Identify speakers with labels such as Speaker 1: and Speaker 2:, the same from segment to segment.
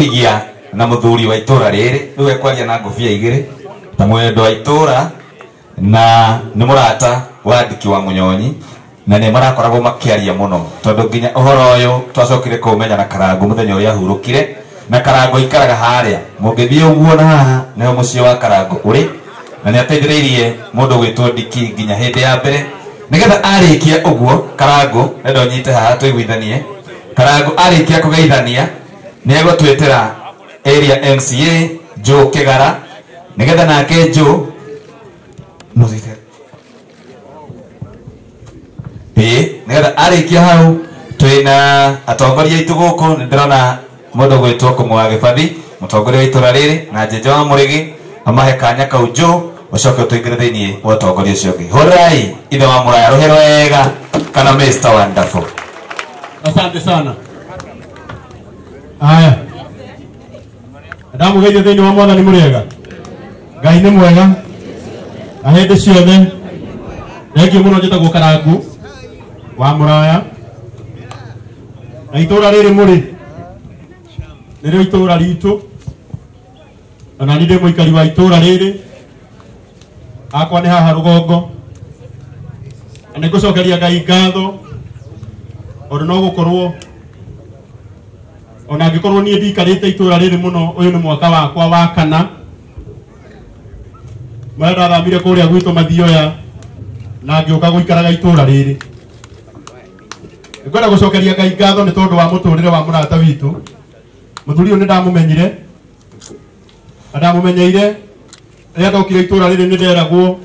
Speaker 1: Igia na muthuri wa itura riri niwe kwaria na ngobia igiri ta mwendo wa itura na ni murata wa Ndiki wa Munyonyi na ni marakoragwo makiaria muno tondu nginya uhoro uyu twacokire kumenya na Karangu muthenya uria ahurukire na Karangu ikaraga haria mungithie uguo na haha niho mucii wa Karangu uri na ni ateithĩrĩirie mundu gwitwo Ndiki nginya hindi ya mbere nigetha arikia uguo Karangu ndo nyite haha tuiguithanie Karangu arikia kugeithania ni egũtwĩtĩra area MCA Joe Kigara nigetha nake Joe mũthite ĩ nigetha arikia hau twĩna atongoria aitũ gũkũ nĩ ndĩrona mũndũ gwĩtwo Kũmũ Gĩbathi mũtongoria wa itũra rĩrĩ na Njenje wa Mũrĩgĩ amahe kanya kau Joe ũcoke ũtũingĩre thĩinĩ wa ũtongoria ũcio ũngĩ. Hũrai ithe wa mũraya rũhĩ rwega kana Mr Wonderful.
Speaker 2: Asante sana. Haya. Ndamugeithia thĩinĩ wa Mwathani mũrĩega. Ngai nĩ mwega na hĩndĩ ciothe. Thengiũ mũno, njĩtagwo Karangu wa Mũraya na itũra rĩrĩ mũrĩ nĩrĩo itũra ritũ, ona niĩ ndĩ mũikari wa itũra rĩrĩ, akwa nĩ haha rũgongo, na nĩ ngũcokeria Ngai ngatho tondũ no gũkorwo ona angĩkorwo niĩ ndiikarĩte itũra rĩrĩ mũno, ũyũ nĩ mwaka wakwa wa kana marĩa ndathamire kũrĩa gwitũ Mathioya na ngĩũka gũikaraga itũra rĩrĩ. Ngwenda gũcokeria Ngai ngatho nĩ tondũ wa mũtũrĩre wa mũrata witũ. Mũthuri ũyũ nĩ ndamũmenyire na ndamũmenyeire rĩrĩa ndokire itũra rĩrĩ, nĩ nderagwo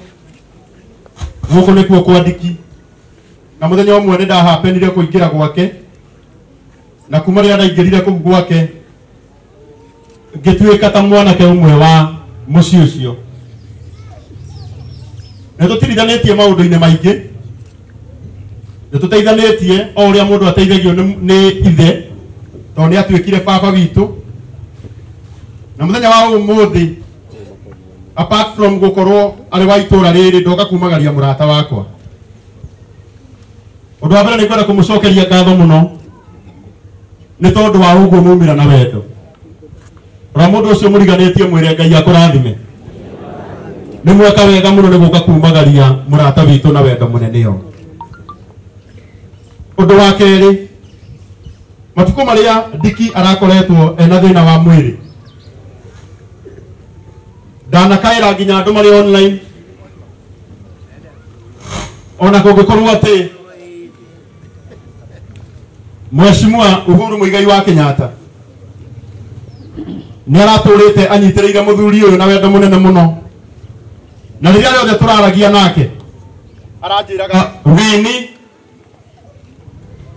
Speaker 2: gũkũ nĩkuo kwa Ndiki, na mũthenya ũmwe nĩ ndahapenire kũingĩra gwake, na kuma rĩrĩa ndaingĩrire kũu gwake ngĩtuĩka ta mwanake ũmwe wa mũciĩ ũcio. Nĩ tũtirithanĩtie maũndũ-inĩ maingĩ, nĩ tũteithanĩtie o ũrĩa mũndũ ateithagio nĩ ithe tondũ nĩ atuĩkire baba witũ. Na mũthenya wa ũmũthĩ apart from gũkorwo arĩ wa itũra rĩrĩ, ndoka kumagaria mũrata wakwa. Ũndũ wa mbere nĩ ngwenda kũmũcokeria ngatho mũno nĩ tondũ wa ũguo mumĩra na wendo. Ũrĩa mũndũ ũcio mũriganĩtie mwĩre Ngai akũrathime. Nĩ mweka wega mũno nĩ gũka kumagaria mũrata witũ na wendo mũnene o. Ũndũ wa kerĩ, matukũ marĩa Ndiki arakoretwo ena thĩna wa mwĩrĩ, ndanakaĩra nginya andũ marĩ online, ona kũngĩkorwo atĩ Mheshimiwa Uhuru Muigai wa Kenyatta nĩ aratũrĩte anyitĩrĩire mũthuri ũyũ na wendo mũnene mũno, na rĩrĩa rĩothe tũraragia nake aranjĩraga Winnie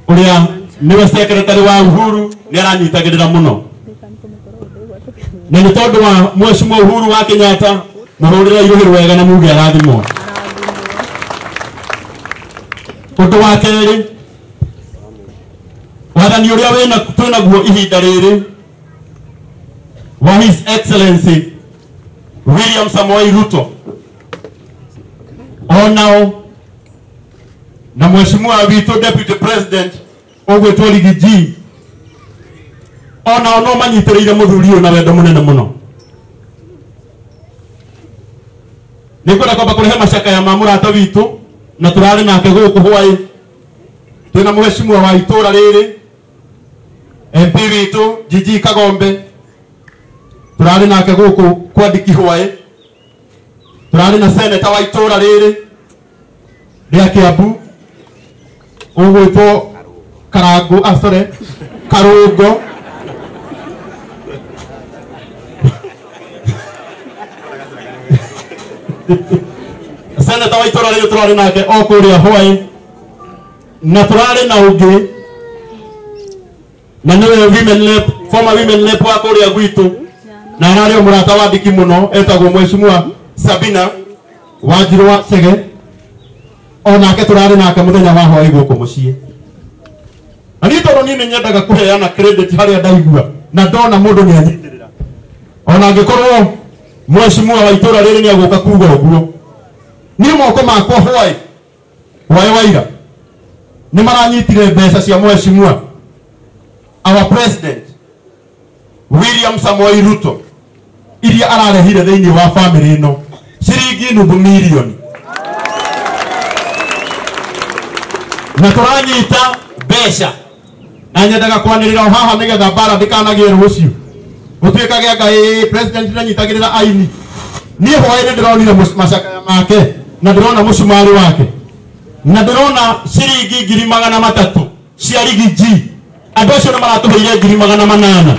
Speaker 2: ũrĩa nĩwe secretary wa Uhuru nĩ aranyitagĩrĩra mũno, na nĩ tondũ wa Mheshimiwa Uhuru wa Kenyatta mũhũrĩre irũhĩ rwega na muge arathimwo. Ũndũ wa kerĩ, wathani ũrĩa wĩna twĩnaguo ihinda rĩrĩ wa His Excellency William Samoei Ruto, onao na Mheshimiwa witũ Deputy President ũgwĩtwo Riggy G, onao no manyitĩrĩire mũthuri ũyũ na wendo mũnene mũno. Nĩ ngwenda kwamba kũrehe macakaya ma mũrata witũ na tũrarĩ nake gũkũ hwaĩ, twĩna mheshimiwa wa itũra rĩrĩ MP witũ Gigi Kagombe, tũrarĩ nake gũkũ kwa Ndiki hwaĩ, tũrarĩ na seneta wa itũra rĩrĩ rĩa Kiambu ũgwĩtwo Karangu, ah sorry, Karũngo. Seneta wa itũra rĩrĩ tũrarĩ nake o kũrĩa hwaĩ, na tũrarĩ na ũngĩ na nĩwe women rep, former women rep wa kũrĩa gwitũ, na ararĩ o mũrata wa Ndiki mũno, etagwo Mheshimiwa Sabina Wanjirũ wa Chege, onake tũrarĩ nake mũthenya wa hwaĩ gũkũ mũciĩ. Na niĩ tondũ niĩ nĩ nyendaga kũheana credit harĩa ndaigua na ndona mũndũ nĩ anyitĩrĩra, ona angĩkorwo mheshimiwa wa itũra rĩrĩ nĩ agũka kuga ũguo, niĩ moko makwa hwaĩ hwaĩ waira nĩ maranyitire mbeca cia mheshimiwa our president William Samoei Ruto iria ararehire thĩinĩ wa family ĩno ciringi nuthu mirioni na tũranyita mbeca na nyendaga kwanĩrĩra o haha nĩgetha mbara ndĩkanagĩe rũciũ gũtuĩkage Ngai president ndanyitagĩrĩra aini. Niĩ hwaĩ-inĩ ndĩronire macakaya make na ndĩrona mũcumarĩ wake na ndĩrona ciringi 300,000 cia rigi G. Andũ acio nĩ maratũheire 800,000.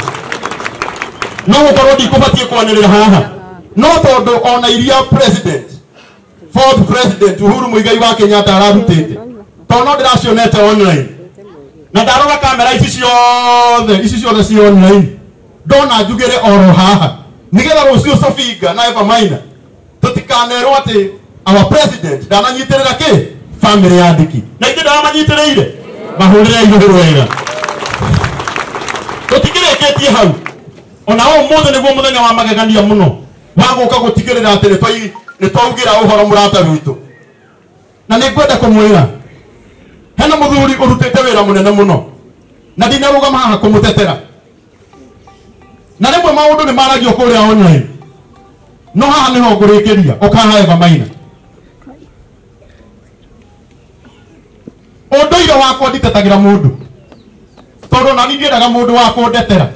Speaker 2: No gũkorwo ndikũbatiĩ kwanĩrĩra haha no tondũ ona iria president fourth president Uhuru Muigai wa Kenyatta ararutĩte tondũ no ndĩracionete online na ndarora kamera ici ciothe ci online ndona njugĩre oro haha nĩgetha rũciũ Sofinga na Eva Maina tũtikanerwo atĩ our president ndananyitĩrĩra kĩ family ya Ndiki na ithe ndamanyitĩrĩire mahũrĩre igũrũ wega. Tũtikĩrĩkĩtie hau ona ũmũthĩ nĩguo mũthenya wa magegania mũno wa gũka gũtigĩrĩra atĩ nĩtwaugĩra ũhoro mũrata witũ. Na nĩngwenda kũmwĩra hena mũthuri ũrutĩte wĩra mũnene mũno na ndinarũgama haha kũmũtetera na rĩmwe maũndũ nĩ maragio kũrĩa online no haha nĩho ngũrĩkĩria ũkaha Eva Maina. Ũndũire wakwa nditetagĩra mũndũ tondũ na niĩ ndiendaga mũndũ wa kũndetera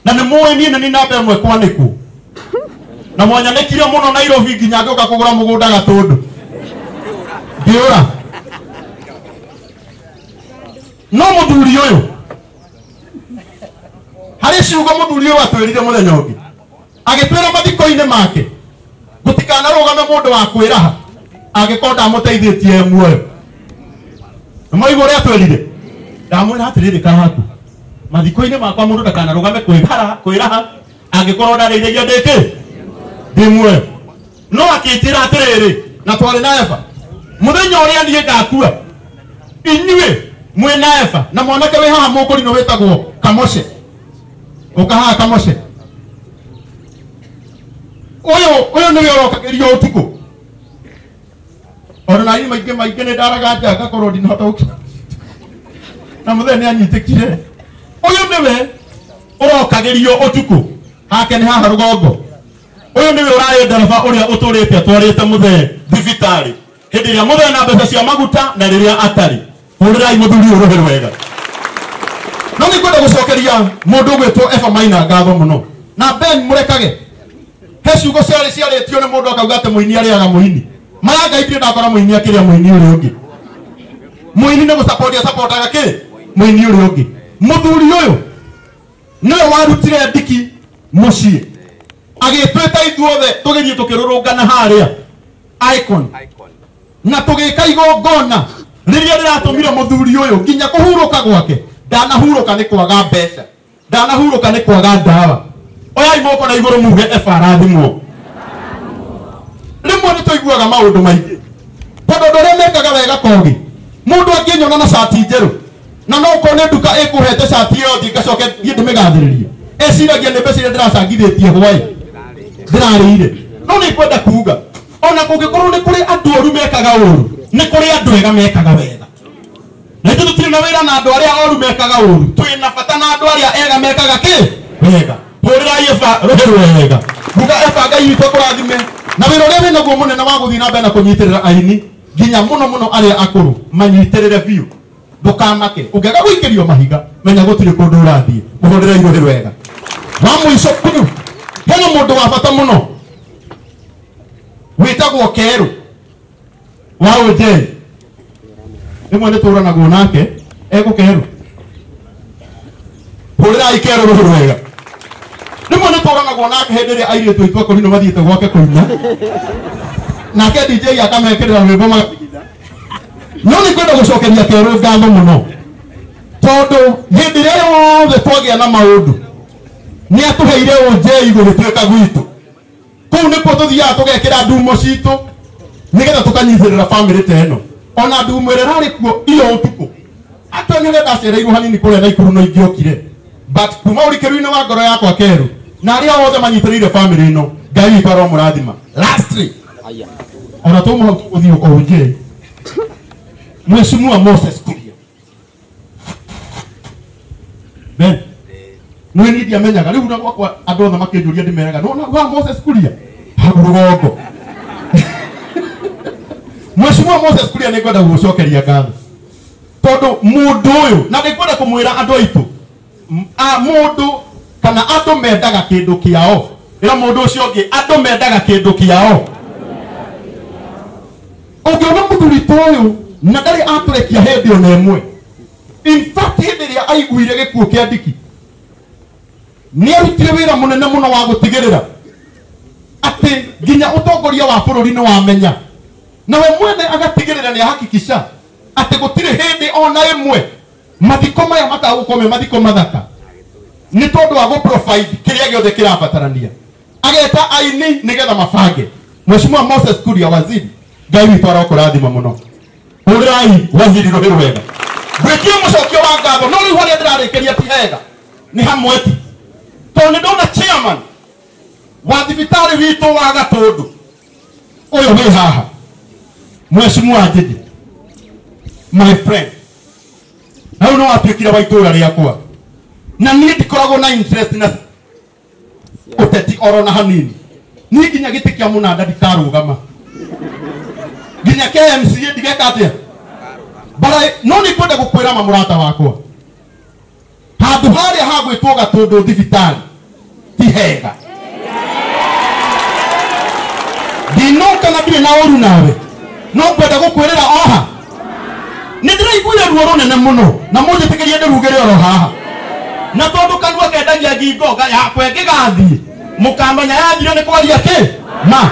Speaker 2: na nĩ mũĩ niĩ nĩ namba ĩmwe kwanĩkwo na mwanyanĩkire mũno Nairobi nginya ngĩũka kũgũra mũgũnda Gatũndũ ngĩũra. No mũthuri ũyũ harĩ ciugo mũthuri ũyũ atwĩrire mũthenya ũngĩ agĩtwĩra mathiko-inĩ make gũtikanarũgame mũndũ wa kwĩraha angĩkorwo ndamũteithĩtie muoyo. Nĩmwaigua ũrĩa atwĩrire? Ndamwĩra atĩrĩrĩ kahaku mathiko-inĩ makwa mũndũ ndakanarũgame kwĩraha angĩkorwo ndarĩithagia ndĩkĩ ndĩ muoyo. No akĩnjĩra atĩrĩrĩ na twarĩ na Eva mũthenya ũrĩa niĩ ngakua inyuĩ mwĩ na Eva na mwanake wĩ haha mũkũrinũ wĩtagwo Kamoshe ũka haha Kamoshe ũyũ nĩwe ũrokagĩrio ũtukũ ona na niĩ maingĩ maingĩ nĩ ndaraga nja ngakorwo ndinahota gũkira na mũthenya nĩ anyitĩkire. Ũyũ nĩwe ũrokagĩrio ũtukũ hake nĩ haha rũgongo. Ũyũ nĩwe ũrarĩ ndereba ũrĩa ũtũrĩte atwarĩte mũthee thibitarĩ hĩndĩ ĩrĩa mũthee na mbeca cia maguta na rĩrĩa atarĩ. Hũrĩrai mũthuri ũyũ rũhĩ rwega. No nĩ ngwenda gũcokeria mũndũ ũgwĩtwo Eva Maina ngatho mũno na Ben mũrekage he ciugo ciarĩ ciarĩtio nĩ mũndũ akauga atĩ mũini arĩaga mũini. Maya Ngai ndirĩ ndakora mũini akĩrĩa mũini ũrĩa ũngĩ. Mũini nĩ gũcapotia capotaga kĩ mũini ũrĩa ũngĩ. Mũthuri ũyũ nĩwe warutire Ndiki mũciĩ agĩtwĩta ithuothe tũgĩthiĩ tũkĩrũrũngana harĩa Icon na tũgĩka igongona rĩrĩa rĩratũmire mũthuri ũyũ nginya kũhurũka gwake ndanahurũka nĩ kwaga mbeca ndanahurũka nĩ kwaga ndawa. Oyai moko na igũrũ muge Eva arathimwo. Rĩmwe nĩ tũiguaga maũndũ maingĩ tondũ andũ arĩa mekaga wega kogi mũndũ angĩnyona na cati njerũ na no ũkorwo nĩ nduka ĩkũhete cati ĩyo thiĩ ngacoke thiĩ ndĩmĩgathĩrĩrie eciragia nĩ mbeca iria ndĩracangithĩtie hwaĩ ndĩrarĩire. No nĩ ngwenda kuga ona kũngĩkorwo nĩ kũrĩ andũ oru mekaga ũru nĩ kũrĩ andũ ega mekaga wega na ithuĩ tũtirĩ na wĩra na andũ arĩa oru mekaga ũru twĩna bata na andũ arĩa ega mekaga kĩ wega. Hũrĩrai Eva rũhĩ rwega muga Eva Ngai witũ akũrathime na wĩra ũrĩa wĩnaguo mũnene wa gũthiĩ na mbere na kũnyitĩrĩra aini nginya mũno mũno arĩa akũrũ manyitĩrĩre biũ ndũkamake ũngĩaga gũikĩrio mahiga menya gũtirĩ kũndũ ũrathiĩ. Mũhũrĩre rũhĩ rwega. Wa mũico kunyu hena mũndũ wa bata mũno wĩtagwo Kerũ wa Ũnjeri rĩmwe nĩ tũranagwo nake egũ Kerũ. Hũrĩrai Kerũ rũhĩ rwega. Rĩmwe nĩ tũranagwo nake hĩndĩ ĩrĩa airĩtu aitũ akũrinũ mathiĩte gwake kũina nake DJ akamekĩrĩra rwĩmbo magathigitha. No nĩ ngwenda gũcokeria Kerũ ngatho mũno tondũ hĩndĩ ĩrĩa yothe twagĩa na maũndũ nĩ atũheire Ũnjei gũgĩtuĩka gwitũ. Kũu nĩkuo tũthiaga tũgekĩra ndumo citũ nĩgetha tũkanyitĩrĩra bamĩrĩ ta ĩno. Ona ndumo ĩrĩa ĩrarĩ kuo iyo ũtukũ atĩ nĩ ũrĩa ndacereirwo hanini kũrĩa Naikuru no ingĩokire but kuma ũrikĩru-inĩ wa ngoro yakwa Kerũ na arĩa othe manyitĩrĩire bamĩrĩ ĩno Ngai witũ aromũrathima. Lastly ona tũmũ hau tũgũthiĩ o Ũnjei Mheshimiwa Moses Kuria Ben Nĩ niĩ ndiamenyaga rĩu na gwakwa andũ othe makĩnjũria ndĩmeraga no wa Moses Kuria hau rũgongo. Mheshimiwa Moses Kuria nĩ ngwenda gũgũcokeria ngatho tondũ mũndũ ũyũ na nĩ ngwenda kũmwĩra andũ aitũ mũndũ kana andũ mendaga kĩndũ kĩao ĩra mũndũ ũcio ũngĩ andũ mendaga kĩndũ kĩao. Ũngĩona mũthuri ta ũyũ na ndarĩ atũrekia hĩndĩ ona ĩmwe. In fact hĩndĩ ĩrĩa aiguire gĩkuũ kĩa Ndiki nĩ arutire wĩra mũnene mũno wa gũtigĩrĩra atĩ nginya ũtongoria wa bũrũri nĩ wamenya na we mwene agatigĩrĩra nĩ ahakikisha atĩ gũtirĩ hĩndĩ ona ĩmwe mathiko maya matagũkorwo me mathiko mathaka nĩ tondũ wa gũ provide kĩrĩa gĩothe kĩrabatarania ageta aini nĩgetha mabange. Mheshimiwa Moses Kuria waziri Ngai witũ arokũrathima mũno. Hũrĩrai waziri rũhĩ rwega. Gwĩtie mũcokio wa ngatho no rĩu harĩa ndĩrarĩkĩria ti hega nĩ hamwe ti tondũ nĩ ndona chairman wa thibitarĩ witũ wa Gatũndũ ũyũ wĩ haha Mheshimiwa Njĩjĩ my friend na rĩu nĩ watuĩkire wa itũũra rĩakwa na niĩ ndikoragwo na interest na ũteti oro na hanini. Niĩ nginya gĩtĩ kĩa mũnanda ndikarũgama nginya KMCA ndigeka atĩa bara no nĩ ngwenda gũkwĩra ma mũrata wakwa handũ harĩa hagwĩtwo Gatũndũ thibitarĩ ti hega. Ndinoka na ndirĩ na ũru nawe no ngwenda gũkwĩrĩra oha nĩ ndĩraiguire ruo rũnene mũno na mũnjĩtĩkĩrie ndĩrugĩre oro haha na tondũ kanua kendagia ngingo yakwa ĩngĩgathiĩ mũkamenya yathire nĩ kwaria kĩ ma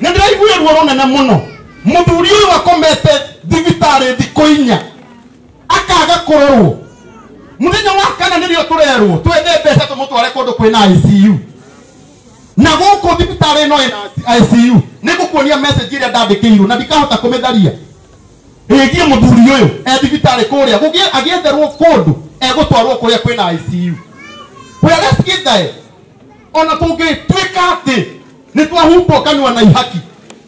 Speaker 2: nĩ ndĩraiguire ruo rũnene mũno. Mũthuri ũyũ akomete thibitarĩ thikũ inya akaga kũrorwo mũthenya wa kana nĩrĩo tũrerwo twethe mbeca tũmũtware kũndũ kwĩna ICU na gũkũ thibitarĩ ĩno ĩna ICU nĩ ngũkuonia message ĩrĩa ndandĩkĩirwo na ndikahota kũmĩtharia ĩgiĩ mũthuri ũyũ e thibitarĩ kũrĩa agĩetherwo kũndũ egũtwarwo kũrĩa kwĩna ICU. Whereas gĩthae ona tũngĩtuĩka atĩ nĩ twahumbwo kanua na ihaki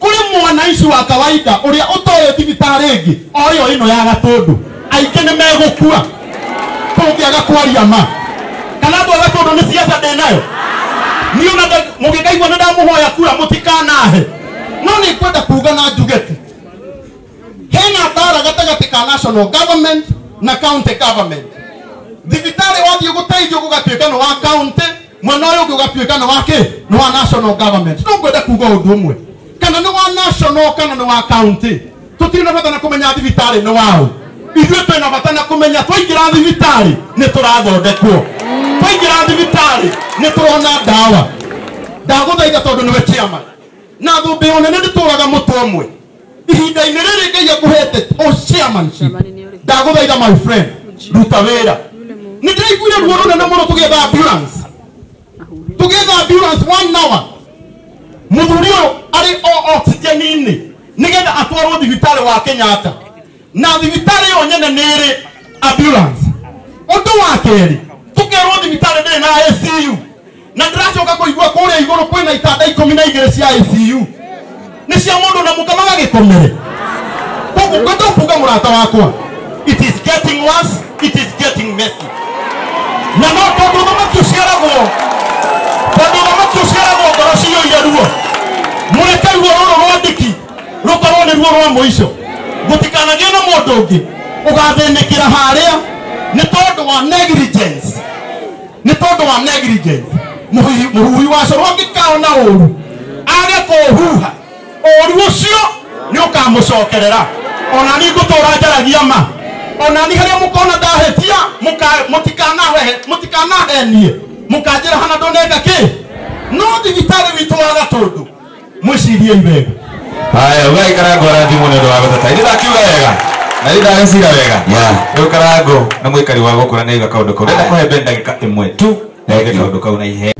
Speaker 2: kũrĩ mwanaici wa kawaida ũrĩa ũtoĩ thibitarĩ ĩngĩ o ĩyo ĩno ya Gatũndũ aingĩ nĩ megũkua tũngĩaga kwaria ma kana andũ a Gatũndũ nĩ siasa ndĩ nayo niĩ ona mũngĩkaigua nĩ ndamũhoya kura mũtikanahe no nĩ ngwenda kuga na njuge tu hena mbara gatagatĩ ka national government na county government. Thibitarĩ wathiĩ gũteithio gũgatuĩka nĩ wa county mwena ũyũ ũngĩ ũgatuĩka nĩ wa kĩ nĩ wa national government. No ngwenda kuga ũndũ ũmwe kana nĩ wa national kana nĩ wa county tũtirĩ na bata na kũmenya thibitarĩ nĩ waũ. Ithuĩ twĩna bata na kũmenya twaingĩra thibitarĩ nĩ tũrathondekwo twaingĩra thibitarĩ nĩ tũrona ndawa. Ndagũthaitha tondũ nĩwe chairman na thũmbĩ nene ndĩtũraga mũtwe ũmwe ihinda-inĩ rĩrĩ Ngai akũhete o chairmanship ndagũthaitha my friend ruta wĩra. Nĩ ndĩraiguire ruo rũnene mũno tũgĩetha ambulance 1 hour mũthuri ũyũ arĩ o oxygen-inĩ nĩgetha atwarwo thibitarĩ wa Kenyatta na thibitarĩ ĩyo nyene nĩ ĩrĩ ambulance. Ũndũ wa kerĩ tũkerwo thibitarĩ ndĩrĩ na ICU na ndĩracoka kũigua kũrĩa igũrũ kwĩna itanda 12 cia ICU nĩ cia mũndũ na mũka magagĩkomere. Koguo ngwenda kuga mũrata wakwa it is getting worse, it is getting messy na no tondũ ũthamaki ũciaragwo ngoro ciyũire ruo mũreke ruo rũrũ rwa Ndiki rũkorwo nĩ ruo rwa mũico gũtikanagĩe na mũndũ ũngĩ ũgathĩnĩkĩra harĩa nĩ tondũ wa negligence mũhuhi wa coro angĩkaona ũru age kũũhuha ũru ũcio nĩ ũkamũcokerera. Ona niĩ ngũtũra njaragia ma ona niĩ harĩa mũkona ndahĩtia mũtikanahenie mũkanjĩra hana ndũneka kĩ no thibitarĩ witũ wa Gatũndũ mwĩciriei wega.
Speaker 1: Haya we Karango arathimwo nĩ ũndũ wa gũteta ithe ndakiuga wega na ithe ndagĩcira wega rĩu Karango na mũikari wa gũkũ na nĩaiga kaũndũ kau ndenda kũhe Ben ndagĩka ĩmwe tu na kaũndũ kau na ihenya.